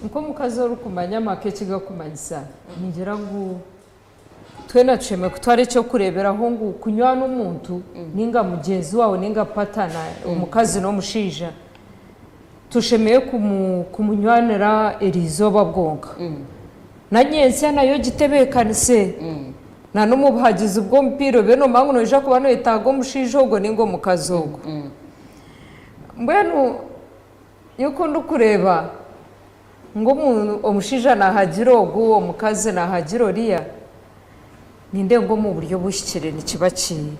Nk'omukazi orikumanya amaka eki gakumanyisa, ningira ngu twena tushemereire kutwara eky'okureeberaho ngu kunywana omuntu ninga mugyenzi waawe ninga patana omukazi n'omushaija, toshemereire kumunywanira eriizooba bwonka. Na nyentsya nayo ogitebeekanise. Na n'omu buhagizi bw'omupiira obe noomanya ngu noija kuba noyetaaga omushaija ogwo ninga omukazi ogwo. Mbwenu Nyowe ku ndikureeba ngu omushaija naahagira ogu, omukazi naahagira oriya, nindeeba ngu omu buryo obuhikire nikiba ki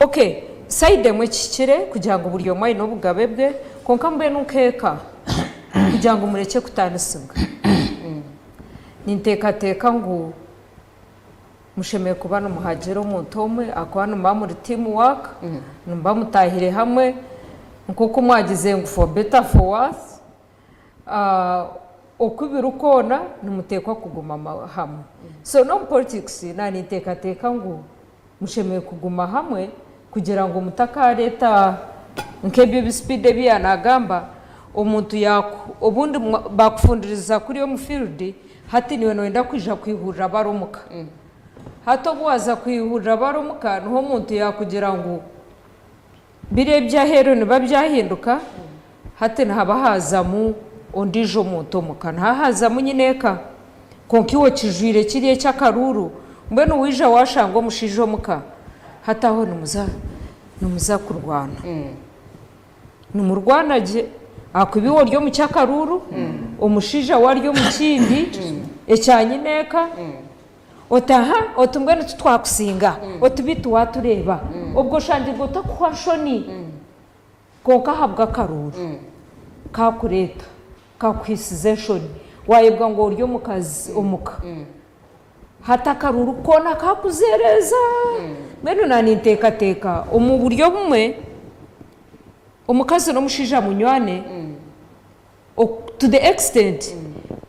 okay sayidi emwe kihikire kugira ngu buri omwe aine obugabe bwe, kwonka mbwenu nk'eka kugira ngu murekye kutaanisibwa, ninteekateeka ngu Mushemereire kuba nimuhagira omuntu omwe ahakuba nimuba muri team work, nimuba mutaahire hamwe nk'oku mwagize ngu for better for worse, oku biri kwona nimuteekwa kuguma hamwe. So n'omu politics naaba ninteekateeka ngu mushemereire kuguma hamwe kugira ngu mutakareeta nk'ebyo ebi Speed ebi yaaba naagamba, omuntu obundi baakufundiriza kuriya omu field, Hati niiwe nooyenda kwija kwihurira bari omuka. Hati obu waaza kwihurira bari omuka, niho omuntu yaakugira ngu biri eby'aheeru nibiba byahinduka, hati nihaba haazamu ondiijo muntu omuka. Niha haazamu nyineeka. Kwonka iwe okijwire kiri eky'akaruuru, mbwenu waija waashanga omushaija omuka, hati aho nimuza nimuza kurwana. Nimurwana gye ahakuba iwe ori omu ky'akaruuru, omushaija we ari omu kindi ekya nyineeka, oti aha oti mbwenu titwakusinga, oti beitu waatureeba, obwo oshangirwe otakuhwa nshoni kwonka ahabw'akaruuru kaakureeta kakuhaisize enshoni waayebwa ngu ori omukazi omuka. Hati akaruuru koona kakuzereeza. Mbwenu naninteekateeka omu buryo obumwe omukazi n'omushaija munywane to the extent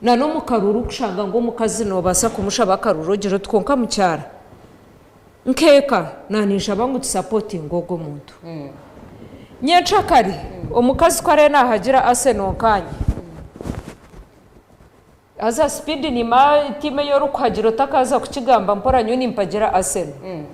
na n'omu karuuru kushanga ngu omukazi noobaasa kumushaba akaruuru ogire oti kwonka mukyara nk'eka naninshaba ngu tusapotinge ogwo omuntu. Nyencakare omukazi ku araabe naahagira Arsenal nkaanye. Haza speed niima tiimu ei orikuhagira otakaaza kukigamba mpora nyowe nimpagira Arsenal.